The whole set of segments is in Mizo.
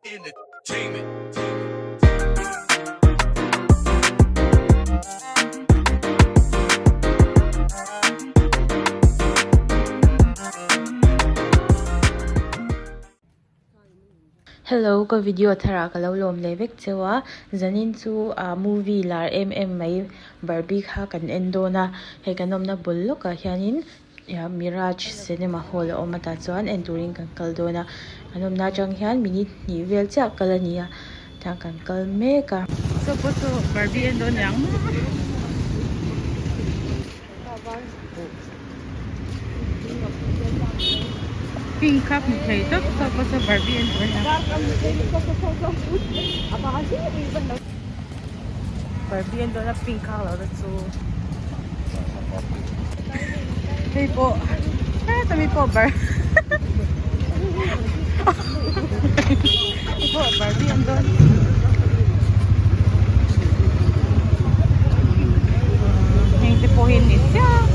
Hello ka video tharah ka lo lawm leh vek cheu a zanin chu ah movie lar em em mai barbie kha kan en dawn a hei kan awmna bul lawkah hianin Mirage cinema hall a awm a tah chuan en turin kan kal dawn a kan awmna atang hian minute hnih vel chiah kal a ni a tah kan kal mek a. Saw pawh chu Barbie en dawn niang. Pink kha hmu thei tawp saw pawh chu Barbie en dawn niang. Barbie en dawn a pink kha lo te chu. Hei pawh heta mi pawh bar hei pawh barbie an dawn heng te pawh hi an ni chiang.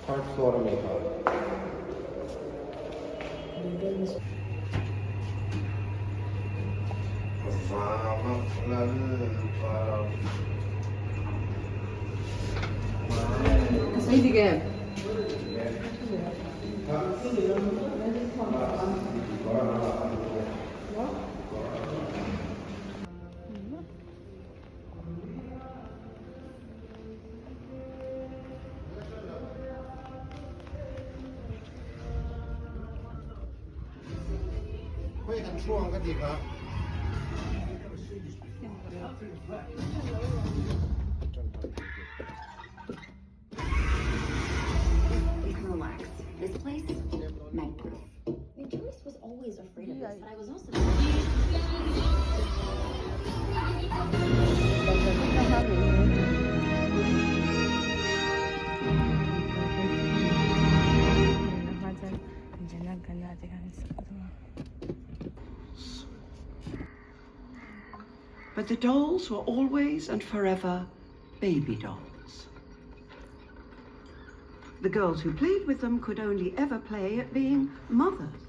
Third floor a ni kha. But the dolls were always and forever baby dolls. The girls who played with them could only ever play at being mothers,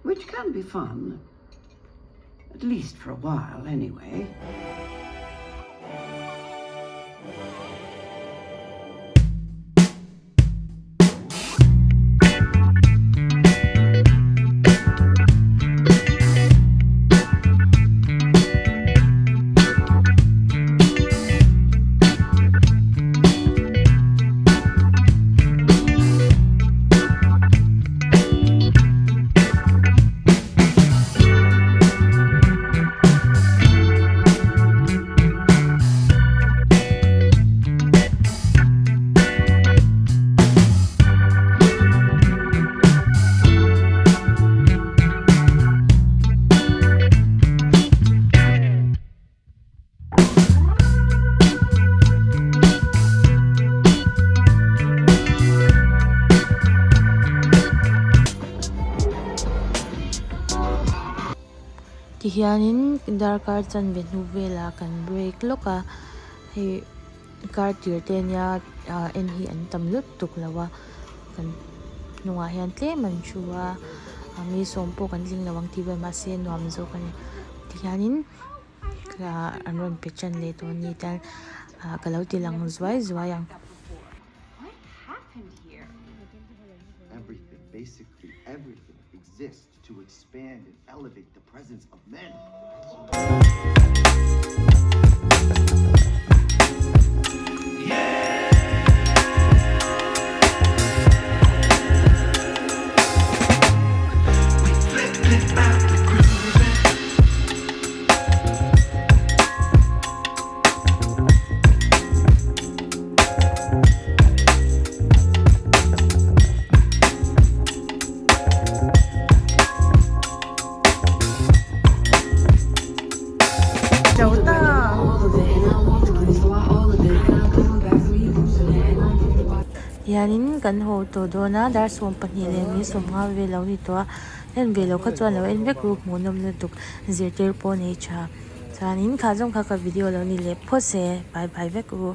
which can be fun, at least for a while anyway. Tihianin darkar chanve hnu velah kan break lawk a hei kar tir te ania ah en hi an tam lutuk lo a kan hnungah hian tlem an thu a mi sawm pawh kan tling lo ang tih vel mahse nuam zawk a ni tihianin. An rawn pe tan leh tawh a ni tan ah ka lo ti lang zuai zuai ang. Hianin kan haw tawh dawn a dar 12 leh 15 vel a lo ni tawh a. En ve lo kha chuan lo en vek ru hmuhnawm lutuk zirtir pawh nei tha. Chuanin kha zawng kha ka video lo ni leh phawt se bye bye vek ru.